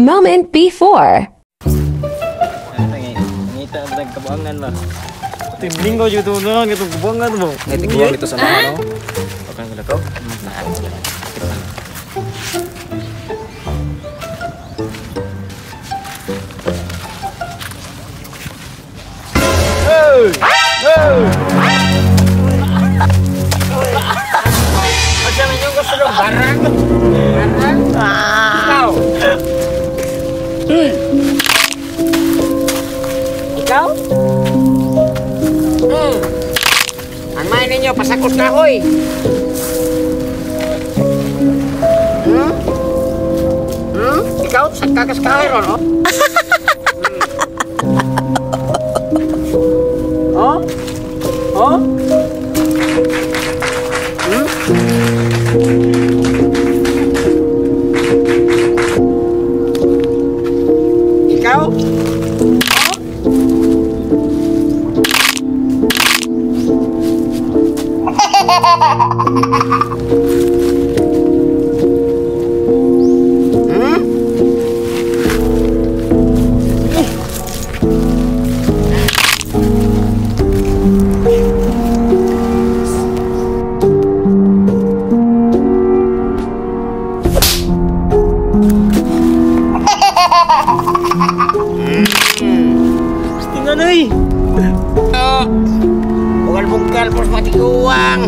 Moment before. Ngita ang nagkabuangan ba? Timlinggo jud to na katong kabuangan mo. Ngay dito sa mga no. Okay na ko. Hey! Hey! Asa man yung gusto ng barang? Barang? Ikaw? Ikaw? Ang may ninyo, pasakos kahoy. Hmm? Hmm? Ikaw, sakakas kahoy ron, oh? Oh? Oh? Hmm? Ikaw? Oh? Hmm? Tingnan ay. Oh. Bungkal-bungkal pos matiguang.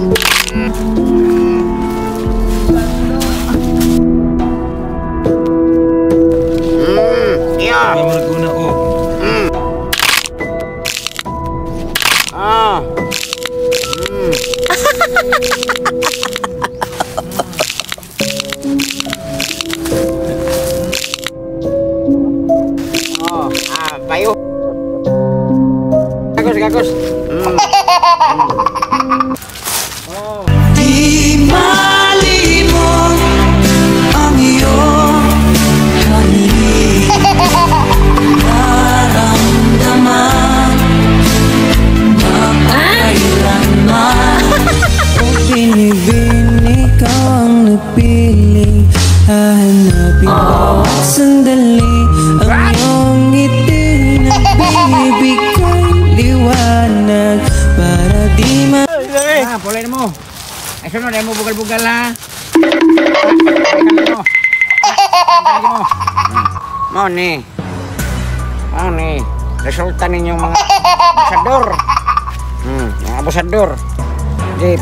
Iya. May mga guna oh. Ah. Oh, ah, bayo. Gagos, gagos. Oh. Di malimot ang iyong halik, naramdaman mapakailanman. O binibini, ikaw ang napiling. Hahanapin bawat sandali ang iyong ngiti na bibigay liwanag para di ma... Ah, pulay na mo. Ay, sunod, ay mo bugal-bugal ha. Mo. Mo ni. Mo ni. Resulta ninyong mga abusador. Mga abusador. Di,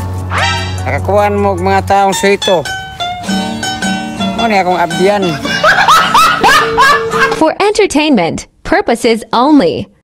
nakakuhaan mo mga taong suito. Mo ni akong abdian. For entertainment purposes only.